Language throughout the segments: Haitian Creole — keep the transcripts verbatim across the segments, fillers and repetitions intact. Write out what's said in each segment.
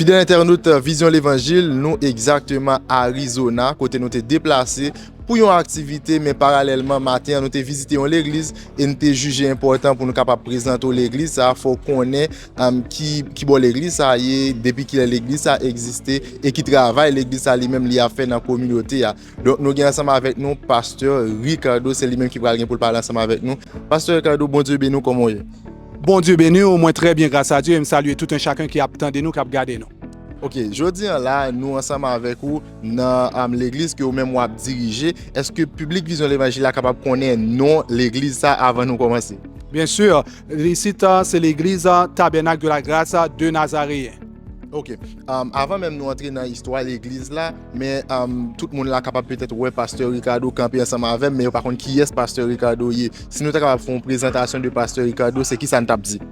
Fidèl entènot Vizyon Levanjil, nou egzakteman Arizona, kote nou te deplase pou yon aktivite, men paralèlman, maten an, nou te vizite yon legliz e n te jije enpòtan pou nou kapab prezante w legliz sa a. Fò w konnen, um, ki, ki bò legliz sa a ye, depi kilè legliz sa a egziste, e ki travay legliz sa a li menm li ap fè nan kominote a. Donk, nou gen ansanm avèk nou pastè Ricardo, se li menm ki pral gen pou l pale ansanm avèk nou. Pastè Ricardo, Bondye beni w, kòman w ye? Bondye beni w, mwen trè byen, gras a Dye, e m salye tout un chacun ki ap tande nou, k ap gade nou. Ok, jodi an la, nou ansanm avèk ou nan, um, legliz ke ou menm w ap dirije. Èske piblik Vizyon Levanjil la kapab konnen non legliz sa avan nou kòmanse? Byen si, isit, se legliz Tabernacle de la Grâce de Nazaréen. Ok. Um, avan menm nou antre nan istwa legliz la, men, um, tout moun la kapab petèt wè pastè Ricardo kanpe ansanm avè m, men yo pa konn kiyès pastè Ricardo ye. Si nou ta kapab fè yon prezantasyon de pastè Ricardo, se kisa n t ap di?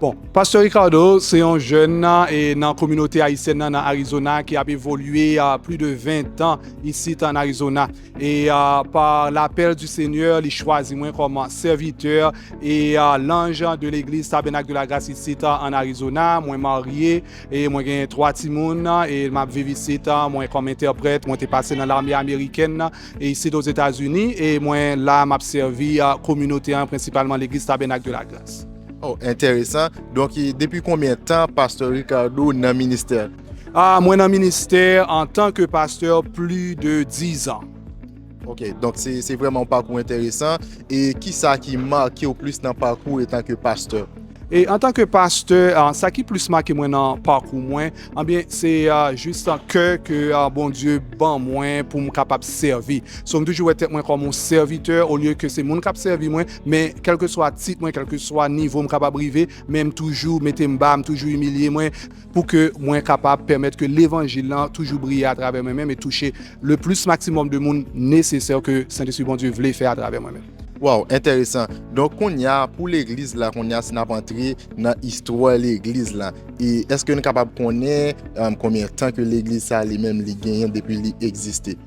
Bon, pastè Ricardo se yon jèn nan, e nan kominote ayisyèn nan, nan Arizona, ki ap evolye, a, plis de ven tan isit an Arizona. E, a, pa lapèl di Senyè, li chwazi mwen kòm sèvitè e, a, lanj de legliz Tabernacle de la Grâce isit an Arizona. Mwen marye e mwen gen twa timoun e m ap viv isit an. Mwen kòm entèprèt, mwen te pase nan lame amerikèn e isit Ozetazini e mwen la m ap sèvi, a, kominote an, prensipalman legliz Tabernacle de la Grâce. Oh, enteresan. Donk, e, depi konbyen tan pastè Ricardo nan ministè? A, mwen nan ministè antanke pastè plis de diz an. Ok, donk se, se vrèman yon pakou enteresan. E kisa ki make w plis nan pakou etanke pastè? E antanke pastè, a, sa ki plis make mwen nan pakou mwen, anbyen, se, a, jis kè ke, a, Bondye ban mwen pou m kapab sèvi. So, m toujou wè tèt mwen kòm yon sèvitè, olye ke se moun k ap sèvi mwen, men kèlkeswa tit mwen, kèlkeswa nivo m kapab rive, men m toujou mete m ba, m toujou imilye mwen, pou ke mwen kapab pèmèt ke levanjil lan toujou briye atravè mwen menm e touche le plis maksimòm de moun nesesè ke Sentespri Bondye vle fè atravè mwen menm. Waw, enteresan. Donk, kounye a, pou legliz la, kounye a, si n ap antre nan istwa legliz la, e èske n kapab konnen, um, konbyen tan ke legliz sa li menm li genyen depi li egziste?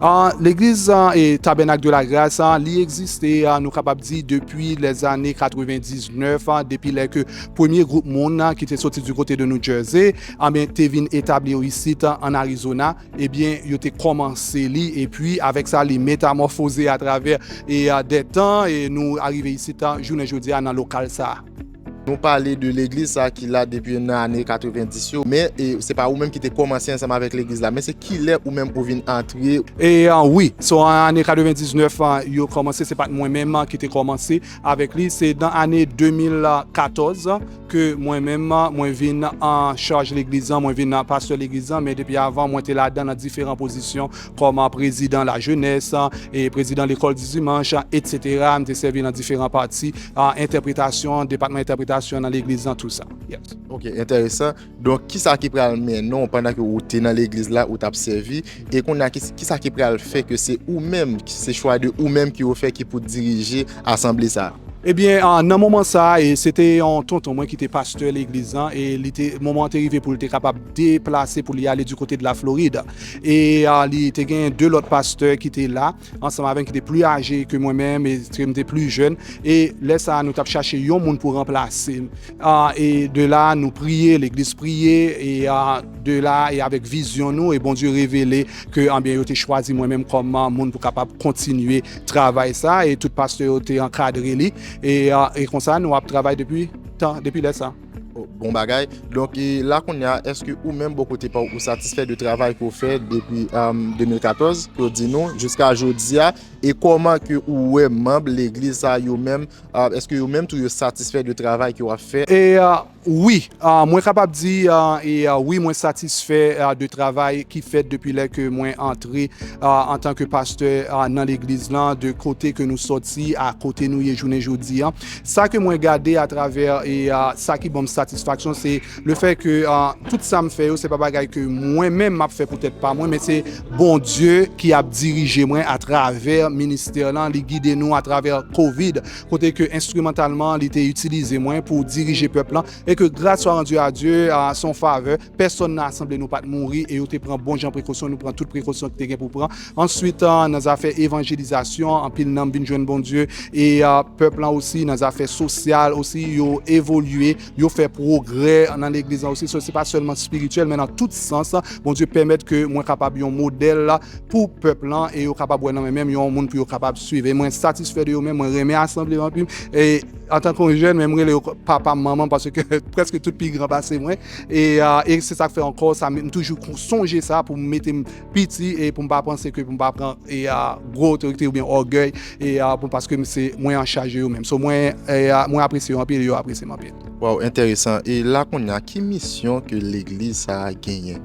A, legliz, a, e Tabernacle de la Grâce, a, li egziste, a, nou kapab di depi lèzane katrevendiznèf, a, depi lè ke premye gwoup moun, a, ki te soti di kote de New Jersey, a, ben, te vin etabli yo isit, a, an Arizona, ebyen, yo te kòmanse li, epi avèk sa, li metamòfoze atravè, e, a, dè tan, e nou arive isit, a, jounen jodi a, nan lokal sa a. Nou pale de legliz sa ki la depi nan ane katrevendiz yo, men, e, se pa ou menm ki te kòmanse ansanm avèk legliz la, men se kilè ou menm ou vin antre? E, a, wi, so, an ane katrevendiznèf, a, yo kòmanse, se pa t mwen menm, a, ki te kòmanse avèk li, se nan ane de mil katòz ke mwen menm, a, mwen vin an chaj legliz la, mwen vin pastè legliz la, men depi avan, mwen te ladan nan diferan pozisyon kòm, a, prezidan lajenès, a, e prezidan lekòl di dimanch, a, etsetera. M te sèvi nan diferan pati, a, entèpretasyon, depatman entèpretasyon nan legliz la, tou sa. Yes. Ok, enteresan. Donk, kisa ki pral mennen w pandan ke ou te nan legliz la, ou t ap sèvi, e kounye a, ki, kisa ki pral fè ke se ou menm, ki se chwa de ou menm ke yo fè ki pou dirije asanble sa a? Ebyen, a, nan moman sa a, e, se te yon tonton mwen ki te pastè legliz la, e li te, moman an te rive pou l te kapab deplase pou li ale di kote de la Florid. E, a, li te gen de lòt pastè ki te la, ansanm avè m, ki te pli aje ke mwen menm, e ke m te pli jèn. E lè sa a, nou t ap chache yon moun pou ranplase m. A, e de la, nou priye, legliz priye, e, a, de la, e avèk vizyon nou, e Bondye revele ke, anbyen, yo te chwazi mwen menm kòm, a, moun pou kapab kontinye travay sa, e tout pastè yo te ankadre li, e, a, e konsa, nou ap travay depi tan, depi lè sa. Oh, bon bagay. Donk, e la kounye a, èske ou menm, bò kote pa w, ou satisfè de travay ke w fè depi, um, de mil katòz, ke w di nou, jiska jodi a, e kòman ke ou wè manm legliz sa yo menm, uh, èske yo menm tou yo satisfè de travay ke w ap fè? E, uh, wi, uh, mwen kapab di, uh, e, uh, wi, mwen satisfè, uh, de travay ki fèt depi lè ke mwen antre, uh, antanke pastè, uh, nan legliz lan, de kote ke nou sòti a kote nou ye jounen jodi a. Sa ke mwen gade atravè, e, uh, sa ki ban m satisfaksyon, se le fè ke, uh, tout sa m fè yo, se pa bagay ke mwen menm m ap fè pou tèt pa mwen, men se Bondye ki ap dirije mwen atravè ministè lan, li gide nou atravè kovid, kote ke enstrimantalman li te itilize mwen pou dirije pèp lan, e ke grâce soit rendue à Dieu, a, se yon favè, pèsonn nan asanble nou pa t mouri, e yo te pran bon jan prekosyon, nou pran tout prekosyon ki te gen pou pran. Answit, a, nan zafè evanjelizasyon, anpil nanm vin jwenn Bondye, e, a, pèp lan osi, nan zafè sosyal osi, yo evolye, yo fè pwogrè nan legliz lan osi. So, se pa sèlman espirityèl, men nan tout sans, Bondye pèmèt ke mwen kapab yon modèl pou pèp lan, e yo kapab wè nan mwen menm yon moun pou yo kapab swiv. E mwen satisfè de yo menm, mwen renmen asanble anpil. E antanke yon jèn, men m rele yo papa m, manman m, paske prèske tout pi gran pase mwen. E, a, e se sa k fè ankò, sa, m toujou kon- sonje sa pou m mete m piti e pou m pa panse ke pou m pa pran, e, a, gwo otorite oubyen ògèy, e, a, pou, paske m se mwen an chaj de yo menm. So, mwen, e, a, mwen apresye yo anpil, e yo apresye m anpil. Waw, enteresan. E la kounye a, ki misyon ke legliz sa a genyen?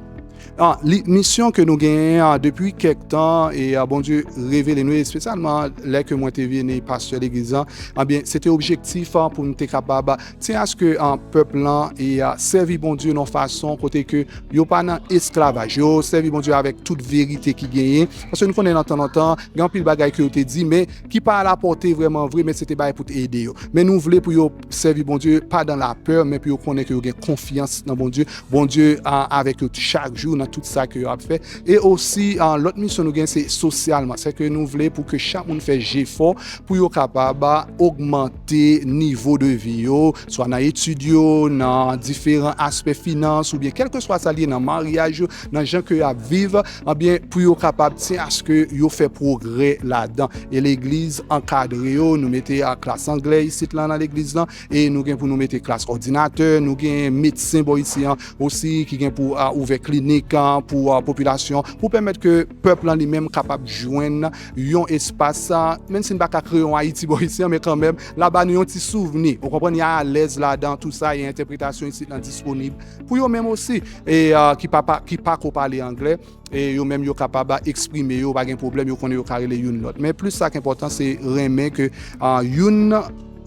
Ah, li, misyon ke nou genyen, ah, depi kèk tan, e, ah, Bondye revele nou, espesyalman lè ke mwen te vini pastè legliz lan, ebyen, se te objektif, ah, pou nou te kapab, ah, tyen aske, ah, pèp lan, e, ah, sèvi Bondye nan fason kote ke yo pa nan esklavaj, yo sèvi Bondye avèk tout verite ki genyen, paske nou konnen nan tan lontan, gen anpil bagay ke yo te di, men ki pa alapòte vrèman vre, men se te bagay pou te ede yo. Men nou vle pou yo sèvi Bondye, pa dan lapè, men pou yo konnen ke yo gen konfyans nan Bondye. Bondye, a, avèk yo chak jou nan tout sa ke yo ap fè. E osi, a, lòt misyon nou gen, se sosyalman. Se ke nou vle pou ke chak moun fè jefò pou yo kapab, a, ogmante nivo de vi yo, swa nan etid yo, nan diferan aspè finans, oubyen kèlkeswa sa l ye, nan maryaj yo, nan jan ke y ap viv, ebyen, pou yo kapab tyen aske yo fè pwogrè ladan. E legliz ankadre yo, nou mete, a, klas anglè isit lan nan legliz lan, e nou gen pou nou mete klas òdinatè, nou gen medsen bò isi an osi ki gen pou, a, ouvè klinik, a, pou, a, popilasyon, pou pèmèt ke pèp lan li menm kapab jwenn yon espas, a, menm si n pa ka kreye yon Ayiti bò isi an, men kanmenm, laba nou yon ti souvni. Ou konprann, y a alèz ladan, tou sa, e entèpretasyon isit lan disponib pou yo menm osi, e, a, ki pa, pa, ki pa ko pale anglè, e yo menm yo kapab eksprime yo, pa gen pwoblèm, yo konnen yo ka rele youn lòt. Men plis sa k enpòtan, se renmen ke, a, youn,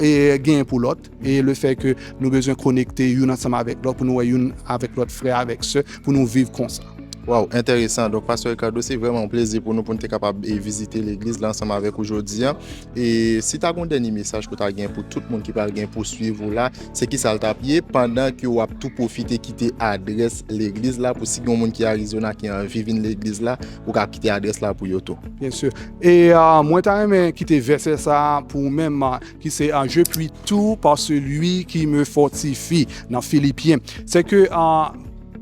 e, gen pou lòt, e le fè ke nou bezwen konekte youn ansanm avèk lòt, pou nou wè youn avèk lòt, frè avèk sè, pou nou viv konsa. Waw, enteresan. Donk, Pastè Ricardo, se vrèman yon plezi pou nou, pou nou te kapab, e, vizite legliz la ansanm avèk ou jodi a. E si ta gen yon dènye mesaj ke w ta gen pou tout moun ki pral gen pou swiv ou la, se kisa l t ap ye, pandan ke w ap tou pwofite kite adrès legliz la, pou si gen yon moun ki Arizona ki anvi vin legliz la, ou ka kite adrès la pou yo tou. Byen si. E, a, mwen ta renmen kite vèsè sa a pou ou menm, a, ki se, a, Je puis tout par celui qui me fortifie, nan Filipyen. Se ke, a,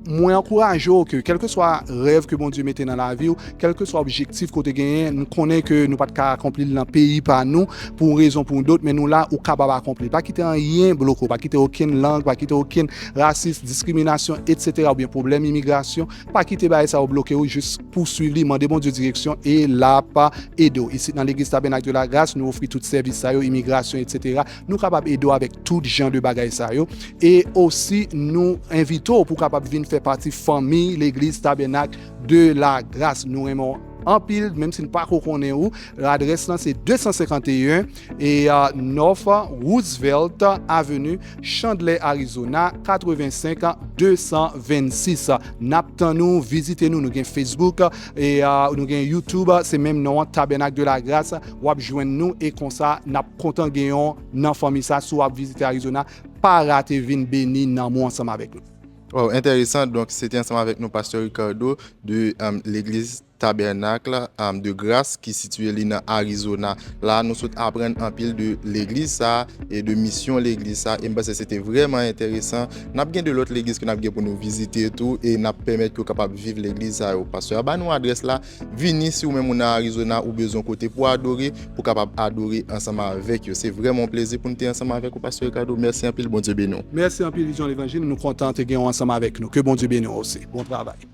mwen ankouraje w ke kèlkeswa rèv ke Bondye mete nan lavi w, kèlkeswa objektif ke w te genyen, nou konnen ke nou pa t ka akonpli l nan peyi pa nou, pou yon rezon, pou yon dòt, men nou la, ou kapab akonpli l. Pa kite anyen bloke w, pa kite okenn lang, pa kite okenn rasis, diskriminasyon, etsetera, oubyen pwoblèm imigrasyon, pa kite bagay sa yo bloke w, jis pouswiv li, mande Bondye direksyon, e l ap ede w. Isit nan Legliz Tabènak de la Gras, nou ofri tout sèvis sa yo, imigrasyon, etsetera. Nou kapab ede w avèk tout jan de bagay sa yo. E osi, nou envite w pou w kapab vin fè pati fanmi Legliz Tabènak de la Gras. Nou renmen w anpil, menm si n pa ko konnen ou. Ladrès lan se de san senkanteyen e, a, North Roosevelt Avenue, Chandler, Arizona, katrevensenk de san vennsis. N ap tann ou, vizite nou. Nou gen Facebook, e, a, nou gen YouTube, se menm non an, Tabènak de la Gras. W ap jwenn nou, e konsa, n ap kontan gen w nan fanmi sa. Si w ap vizite Arizona, pa rate vin beni nanm ou ansanm avèk nou. Waw, enteresan. Donk, se te ansanm avèk nou, Pastè Ricardo de, um, Legliz Tabènak, um, de Gras, ki sitiye li nan Arizona. La, nou sot aprann anpil de legliz sa e de misyon legliz sa, e m panse se te vrèman enteresan. N ap gen de lòt legliz ke n ap gen pou nou vizite tou, e n ap pèmèt ke w kapab viv legliz sa yo. Pastè a ba nou adrès la, vini si ou menm ou nan Arizona, ou bezwen kote pou adore, pou kapab adore ansanm avèk yo. Se vrèman yon plezi pou n te ansanm avèk ou, Pastè Ricardo. Mèsi anpil, Bondye beni w. Mèsi anpil, Lidyon Levanjil. Nou kontan te gen w ansanm avèk nou. Ke Bondye beni w osi. Bon travay.